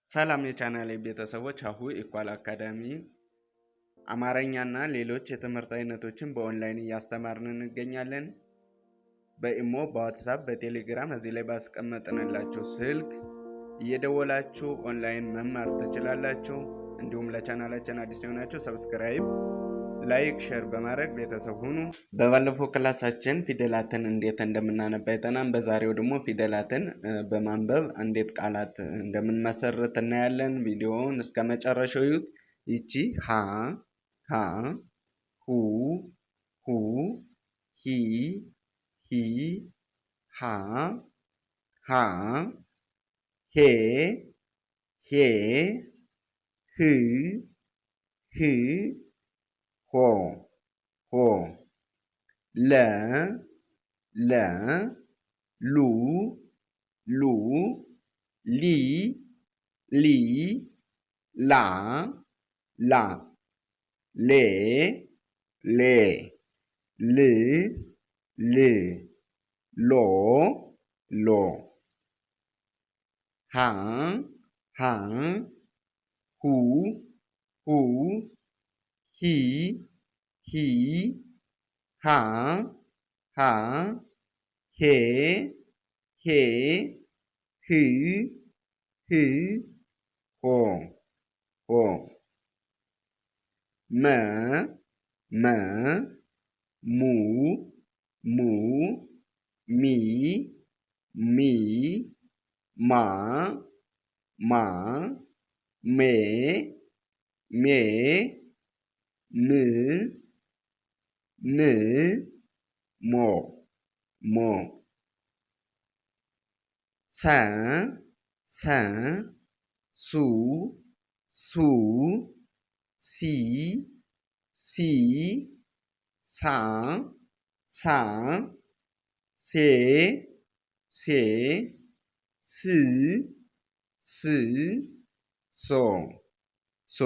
ሰላም የቻናሌ ቤተሰቦች፣ ሀሁ ኢኳል አካዳሚ አማርኛና ሌሎች የትምህርት አይነቶችን በኦንላይን እያስተማርን እንገኛለን። በኢሞ፣ በዋትሳፕ፣ በቴሌግራም እዚህ ላይ ባስቀመጥንላችሁ ስልክ እየደወላችሁ ኦንላይን መማር ትችላላችሁ። እንዲሁም ለቻናላችን አዲስ የሆናችሁ subscribe፣ like፣ share በማድረግ ቤተሰብ ሁኑ። በባለፈው ክላሳችን ፊደላትን እንዴት እንደምናነባ አይተናል። በዛሬው ደግሞ ፊደላትን በማንበብ እንዴት ቃላት እንደምንመሰርት እናያለን። ቪዲዮውን እስከ መጨረሻው ይዩት። ይቺ ሀ ሀ ሁ ሁ ሂ ሂ ሃ ሃ ሄ ሄ ህ ህ ሆ ሆ ለ ለ ሉ ሉ ሊ ሊ ላ ላ ሌ ሌ ል ል ሎ ሎ ሃ ሃ ሁ ሁ ሂ ሂ ሃ ሃ ሄ ሄ ህ ህ ሆ ሆ መ መ ሙ ሙ ሚ ሚ ማ ማ ሜ ሜ ም ም ሞ ሞ ሰ ሰ ሱ ሱ ሲ ሲ ሳ ሳ ሴ ሴ ስ ስ ሶ ሶ።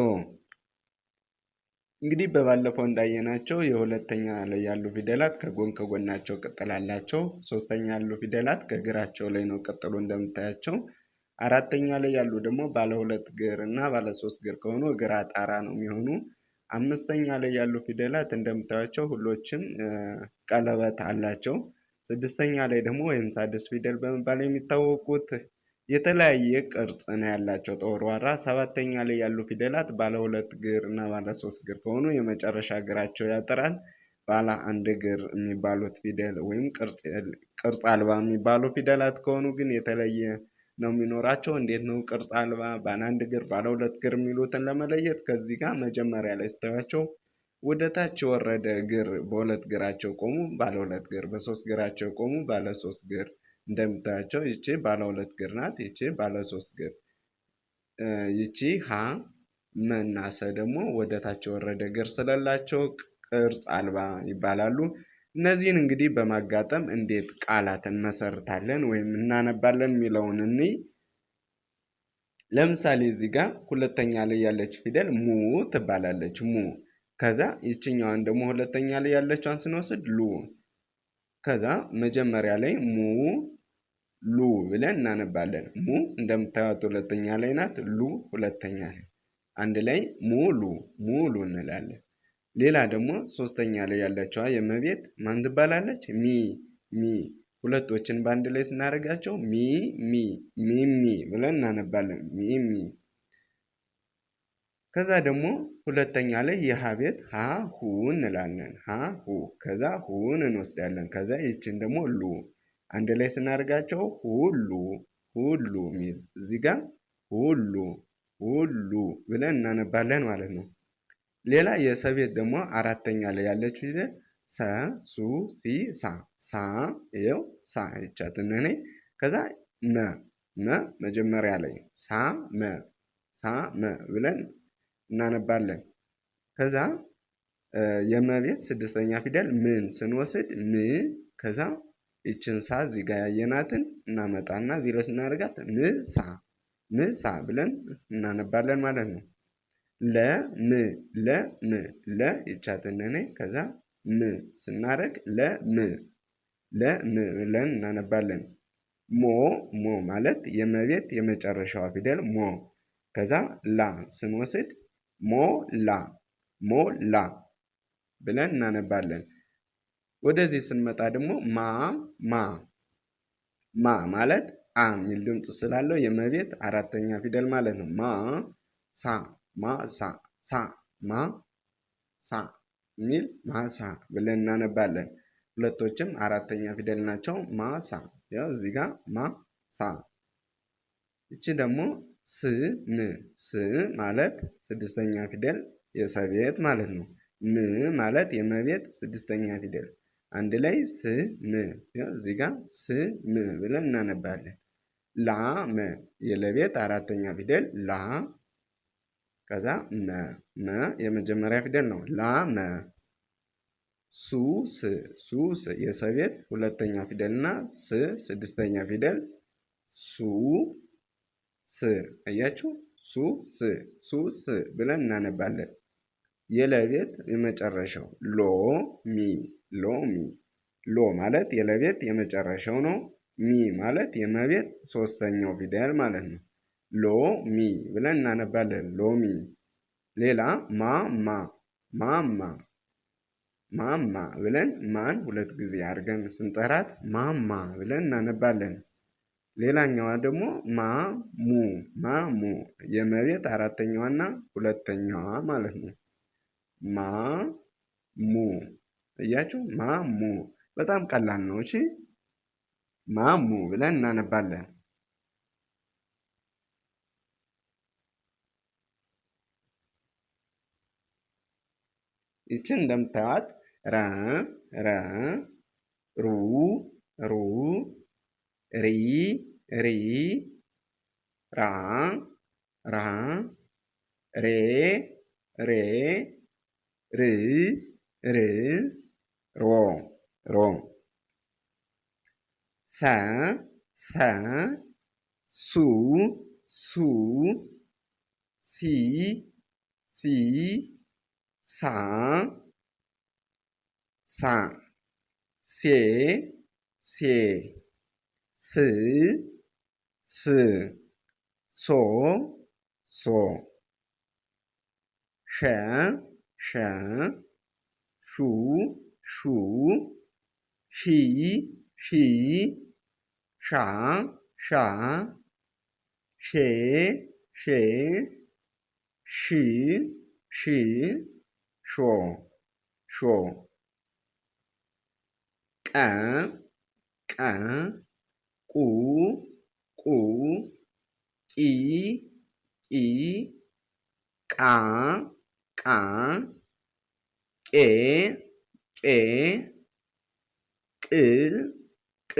እንግዲህ በባለፈው እንዳየናቸው የሁለተኛ ላይ ያሉ ፊደላት ከጎን ከጎናቸው ቅጥል አላቸው። ሶስተኛ ያሉ ፊደላት ከእግራቸው ላይ ነው ቅጥሉ እንደምታያቸው። አራተኛ ላይ ያሉ ደግሞ ባለ ሁለት እግር እና ባለ ሶስት እግር ከሆኑ እግር አጣራ ነው የሚሆኑ። አምስተኛ ላይ ያሉ ፊደላት እንደምታያቸው ሁሎችም ቀለበት አላቸው። ስድስተኛ ላይ ደግሞ ወይም ሳድስ ፊደል በመባል የሚታወቁት የተለያየ ቅርጽ ነው ያላቸው ተወርዋራ። ሰባተኛ ላይ ያሉ ፊደላት ባለ ሁለት እግር እና ባለ ሶስት እግር ከሆኑ የመጨረሻ እግራቸው ያጥራል። ባለ አንድ እግር የሚባሉት ፊደል ወይም ቅርጽ አልባ የሚባሉ ፊደላት ከሆኑ ግን የተለየ ነው የሚኖራቸው። እንዴት ነው ቅርጽ አልባ፣ ባለ አንድ እግር፣ ባለ ሁለት እግር የሚሉትን ለመለየት ከዚህ ጋር መጀመሪያ ላይ ስታዩቸው ወደ ታች የወረደ እግር በሁለት እግራቸው ቆሙ፣ ባለ ሁለት እግር፣ በሶስት እግራቸው ቆሙ፣ ባለ ሶስት እግር። እንደምታያቸው ይቺ ባለ ሁለት እግር ናት። ይቺ ባለ ሶስት እግር። ይቺ ሀ መናሰ ደግሞ ወደ ታች የወረደ እግር ስለላቸው ቅርጽ አልባ ይባላሉ። እነዚህን እንግዲህ በማጋጠም እንዴት ቃላት እንመሰርታለን ወይም እናነባለን የሚለውን እንይ። ለምሳሌ እዚህ ጋር ሁለተኛ ላይ ያለች ፊደል ሙ ትባላለች። ሙ። ከዛ ይችኛዋን ደግሞ ሁለተኛ ላይ ያለችዋን ስንወስድ ሉ። ከዛ መጀመሪያ ላይ ሙ ሉ ብለን እናነባለን። ሙ እንደምታዩት ሁለተኛ ላይ ናት። ሉ ሁለተኛ ላይ፣ አንድ ላይ ሙሉ ሙሉ እንላለን። ሌላ ደግሞ ሶስተኛ ላይ ያለችዋ የመቤት ማን ትባላለች? ሚ ሚ። ሁለቶችን በአንድ ላይ ስናደርጋቸው ሚ ሚ ሚሚ ብለን እናነባለን። ሚሚ። ከዛ ደግሞ ሁለተኛ ላይ የሀ ቤት ሀ ሁ እንላለን። ሀ ሁ። ከዛ ሁን እንወስዳለን። ከዛ ይችን ደግሞ ሉ አንድ ላይ ስናደርጋቸው ሁሉ ሁሉ ሚል እዚህ ጋር ሁሉ ሁሉ ብለን እናነባለን ማለት ነው። ሌላ የሰቤት ደግሞ አራተኛ ላይ ያለችው ፊደል ሰ ሱ ሲ ሳ ሳ ይኸው ሳ ይቻት እኔ ከዛ መ መ መጀመሪያ ላይ ሳ መ ሳ መ ብለን እናነባለን። ከዛ የመቤት ስድስተኛ ፊደል ምን ስንወስድ ም ከዛ ይችን ሳ እዚህ ጋር ያየናትን እናመጣና እዚህ ላይ ስናደርጋት ምሳ ምሳ ብለን እናነባለን ማለት ነው። ለ ም ለ ም ለ ይቻትን እኔ ከዛ ም ስናደርግ ለ ም ለ ም ብለን እናነባለን። ሞ ሞ ማለት የመቤት የመጨረሻዋ ፊደል ሞ። ከዛ ላ ስንወስድ ሞላ ሞላ ብለን እናነባለን። ወደዚህ ስንመጣ ደግሞ ማ ማ ማ ማለት አ የሚል ድምፅ ስላለው የመቤት አራተኛ ፊደል ማለት ነው። ማ ሳ ማ ሳ ሳ ማ ሳ የሚል ማሳ ብለን እናነባለን። ሁለቶችም አራተኛ ፊደል ናቸው። ማሳ ያው እዚህ ጋር ማ ሳ። እቺ ደግሞ ስ ም ስ ማለት ስድስተኛ ፊደል የሰቤት ማለት ነው። ም ማለት የመቤት ስድስተኛ ፊደል አንድ ላይ ስ ም እዚህ ጋር ስ ም ብለን እናነባለን። ላ መ የለቤት አራተኛ ፊደል ላ ከዛ መ መ የመጀመሪያ ፊደል ነው። ላ መ ሱ ስ ሱ ስ የሰቤት ሁለተኛ ፊደል እና ስ ስድስተኛ ፊደል ሱ ስ አያችሁ፣ ሱ ስ ሱ ስ ብለን እናነባለን። የለቤት የመጨረሻው ሎ ሚ ሎሚ ሎ ማለት የለቤት የመጨረሻው ነው። ሚ ማለት የመቤት ሶስተኛው ፊደል ማለት ነው። ሎ ሚ ብለን እናነባለን። ሎሚ። ሌላ ማ ማ ማማ ማማ ብለን ማን ሁለት ጊዜ አድርገን ስንጠራት ማማ ብለን እናነባለን። ሌላኛዋ ደግሞ ማሙ ማሙ የመቤት አራተኛዋና ሁለተኛዋ ማለት ነው። ማ ሙ እያችሁ ማሙ በጣም ቀላል ነው። እሺ ማሙ ብለን እናነባለን። ይችን እንደምታዩት ረ ረ ሩ ሩ ሪ ሪ ራ ራ ሬ ሬ ር ር ሮ ሮ ሰ ሰ ሱ ሱ ሲ ሲ ሳ ሳ ሴ ሴ ስ ስ ሶ ሶ ሸ ሸ ሹ ሹ ሺ ሺ ሻ ሻ ሼ ሼ ሽ ሽ ሾ ሾ ቀ ቀ ቁ ቁ ቂ ቂ ቃ ቃ ቄ ቄ ቅ ቅ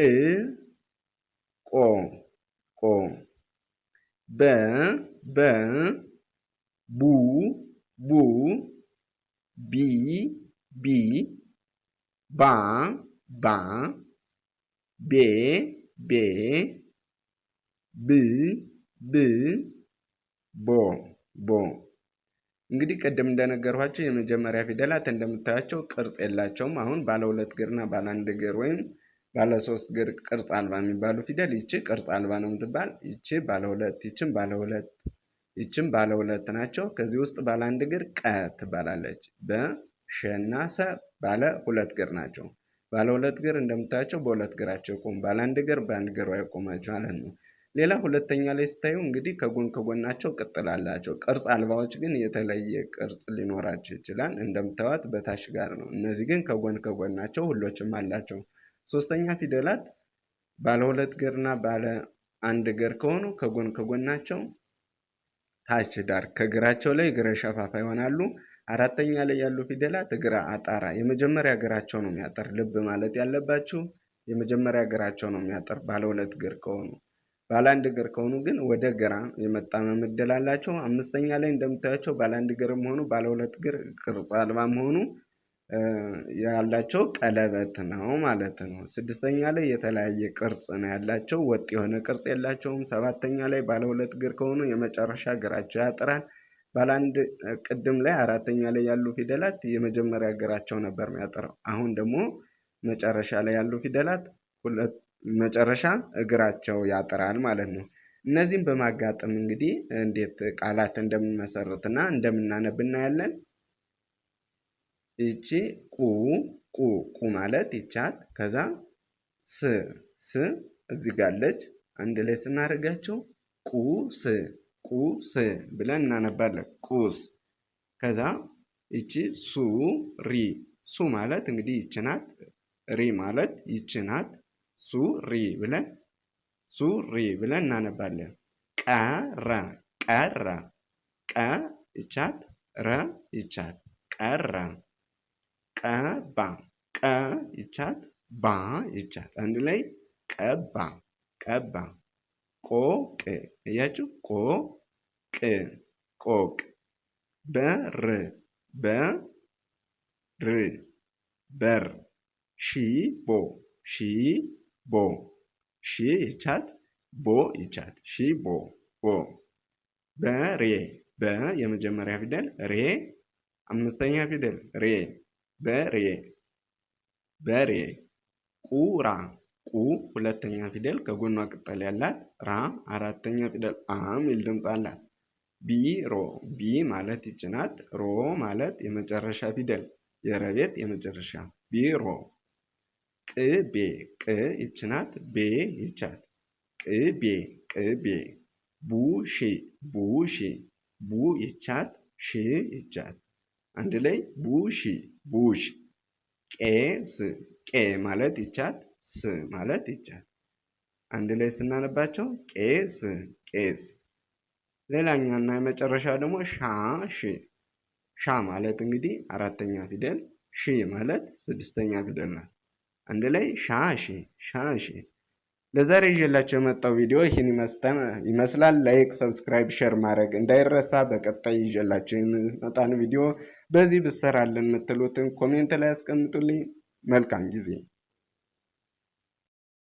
ቆ ቆ በ በ ቡ ቡ ቢ ቢ ባ ባ ቤ ቤ ብ ብ ቦ ቦ። እንግዲህ ቅድም እንደነገርኋቸው የመጀመሪያ ፊደላት እንደምታያቸው ቅርጽ የላቸውም። አሁን ባለ ሁለት እግርና ባለ አንድ እግር ወይም ባለ ሶስት እግር ቅርጽ አልባ የሚባሉ ፊደል ይቺ ቅርጽ አልባ ነው የምትባል። ይቺ ባለ ሁለት፣ ይችም ባለ ሁለት፣ ይችም ባለ ሁለት ናቸው። ከዚህ ውስጥ ባለ አንድ እግር ቀ ትባላለች። በሸና ሰ ባለ ሁለት እግር ናቸው። ባለ ሁለት እግር እንደምታያቸው በሁለት እግራቸው ይቆሙ፣ ባለ አንድ እግር በአንድ እግሯ ይቆማቸው ማለት ነው። ሌላ ሁለተኛ ላይ ስታዩ እንግዲህ ከጎን ከጎናቸው ቅጥል አላቸው። ቅርጽ አልባዎች ግን የተለየ ቅርጽ ሊኖራቸው ይችላል። እንደምታዩት በታች ጋር ነው። እነዚህ ግን ከጎን ከጎናቸው ሁሎችም አላቸው። ሶስተኛ ፊደላት ባለ ሁለት እግርና ባለ አንድ እግር ከሆኑ ከጎን ከጎናቸው ታች ዳር ከእግራቸው ላይ እግረ ሸፋፋ ይሆናሉ። አራተኛ ላይ ያሉ ፊደላት እግረ አጣራ የመጀመሪያ እግራቸው ነው የሚያጠር። ልብ ማለት ያለባችሁ የመጀመሪያ እግራቸው ነው የሚያጠር ባለ ሁለት እግር ከሆኑ። ባለ አንድ እግር ከሆኑ ግን ወደ ግራ የመጣመም እድል አላቸው። አምስተኛ ላይ እንደምታያቸው ባለ አንድ እግርም ሆኑ ባለ ሁለት እግር ቅርጽ አልባም ሆኑ ያላቸው ቀለበት ነው ማለት ነው። ስድስተኛ ላይ የተለያየ ቅርጽ ነው ያላቸው፣ ወጥ የሆነ ቅርጽ የላቸውም። ሰባተኛ ላይ ባለ ሁለት እግር ከሆኑ የመጨረሻ እግራቸው ያጥራል። ባለ አንድ ቅድም ላይ አራተኛ ላይ ያሉ ፊደላት የመጀመሪያ እግራቸው ነበር የሚያጥረው። አሁን ደግሞ መጨረሻ ላይ ያሉ ፊደላት ሁለት መጨረሻ እግራቸው ያጥራል ማለት ነው። እነዚህም በማጋጠም እንግዲህ እንዴት ቃላት እንደምንመሰርትና እንደምናነብ እናያለን። ይቺ ቁ ቁ ቁ ማለት ይቻት፣ ከዛ ስ ስ እዚህ ጋር አለች። አንድ ላይ ስናደርጋቸው ቁስ ቁስ ብለን እናነባለን። ቁስ። ከዛ ይቺ ሱ ሪ ሱ ማለት እንግዲህ ይቺ ናት። ሪ ማለት ይቺ ናት። ሱ ሪ ብለን ሱሪ ብለን እናነባለን። ቀረ ቀረ ቀ ይቻት ረ ይቻት ቀረ። ቀባ ቀ ይቻት ባ ይቻት አንድ ላይ ቀባ ቀባ። ቆቅ እያችሁ ቆቅ ቆቅ። በር በር በር። ሺቦ ሺቦ ሺ ይቻት ቦ ይቻት ሺ ቦ ቦ። በሬ በ የመጀመሪያ ፊደል፣ ሬ አምስተኛ ፊደል፣ ሬ በሬ በሬ። ቁራ ቁ ሁለተኛ ፊደል ከጎኗ ቅጠል ያላት፣ ራ አራተኛ ፊደል አ ሚል ድምፅ አላት። ቢሮ ቢ ማለት ይች ናት። ሮ ማለት የመጨረሻ ፊደል የረቤት የመጨረሻ ቢሮ። ቅቤ ቅ ይች ናት። ቤ ይቻት ቅቤ ቅቤ። ቡሺ ቡሺ ቡ ይቻት ሺ ይቻት አንድ ላይ ቡሺ ቡሽ። ቄስ ቄ ማለት ይቻት ስ ማለት ይቻት አንድ ላይ ስናነባቸው ቄስ ቄስ። ሌላኛና የመጨረሻ ደግሞ ሻ ሺ ሻ ማለት እንግዲህ አራተኛ ፊደል፣ ሺ ማለት ስድስተኛ ፊደል ናት። አንድ ላይ ሻሺ ሻሺ። ለዛሬ ይዤላችሁ የመጣው ቪዲዮ ይህን ይመስላል። Like፣ subscribe፣ share ማድረግ እንዳይረሳ። በቀጣይ ይዤላችሁ የምመጣን ቪዲዮ በዚህ ብሰራልን የምትሉትን comment ላይ ያስቀምጡልኝ። መልካም ጊዜ።